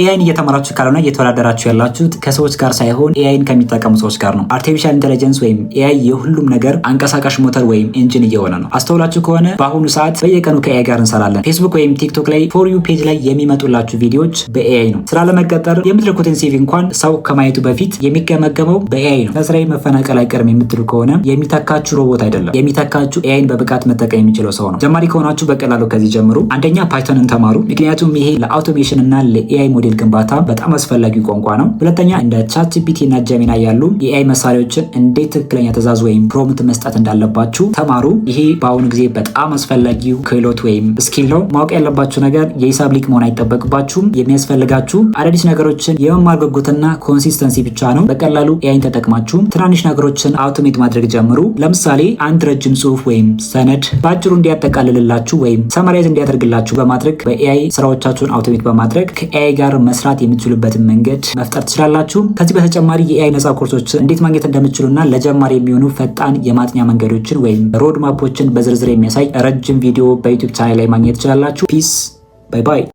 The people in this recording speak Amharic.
AI ን እየተማራችሁ ካልሆነ እየተወዳደራችሁ ያላችሁት ከሰዎች ጋር ሳይሆን AI ን ከሚጠቀሙ ሰዎች ጋር ነው። Artificial intelligence ወይም AI የሁሉም ነገር አንቀሳቃሽ ሞተር ወይም engine እየሆነ ነው። አስተውላችሁ ከሆነ በአሁኑ ሰዓት በየቀኑ ከ AI ጋር እንሰራለን። ፌስቡክ ወይም ቲክቶክ ላይ For You page ላይ የሚመጡላችሁ ቪዲዮዎች በ AI ነው። ስራ ለመቀጠር የምትልኩትን CV እንኳን ሰው ከማየቱ በፊት የሚገመገመው በ AI ነው። ከስራዬ መፈናቀል አይቀርም የምትሉ ከሆነ የሚተካችሁ ሮቦት አይደለም፣ የሚተካችሁ AI ን በብቃት መጠቀም የሚችለው ሰው ነው። ጀማሪ ከሆናችሁ በቀላሉ ከዚህ ጀምሩ። አንደኛ Python ን ተማሩ፣ ምክንያቱም ይሄ ለ automation እና ለ AI model ግንባታ በጣም አስፈላጊ ቋንቋ ነው። ሁለተኛ እንደ ChatGPT እና Gemini ያሉ የ AI መሳሪያዎችን እንዴት ትክክለኛ ትዕዛዝ ወይም prompt መስጠት እንዳለባችሁ ተማሩ። ይሄ በአሁኑ ጊዜ በጣም አስፈላጊው ክህሎት ወይም skill ነው። ማወቅ ያለባችሁ ነገር የሂሳብ ሊቅ መሆን አይጠበቅባችሁም። የሚያስፈልጋችሁ አዳዲስ ነገሮችን የመማር ጉጉትና consistency ብቻ ነው። በቀላሉ AI ን ተጠቅማችሁ ትናንሽ ነገሮችን automate ማድረግ ጀምሩ። ለምሳሌ አንድ ረጅም ጽሁፍ ወይም ሰነድ በአጭሩ እንዲያጠቃልልላችሁ ወይም summarize እንዲያደርግላችሁ በማድረግ በ AI ስራዎቻችሁን automate በማድረግ ከ AI ጋር መስራት የምትችሉበትን መንገድ መፍጠር ትችላላችሁ። ከዚህ በተጨማሪ የ AI ነፃ ኮርሶች እንዴት ማግኘት እንደምትችሉና ለጀማሪ የሚሆኑ ፈጣን የማጥኛ መንገዶችን ወይም road map ኦችን በዝርዝር የሚያሳይ ረጅም ቪዲዮ በ YouTube channel ላይ ማግኘት ትችላላችሁ። Peace, bye bye።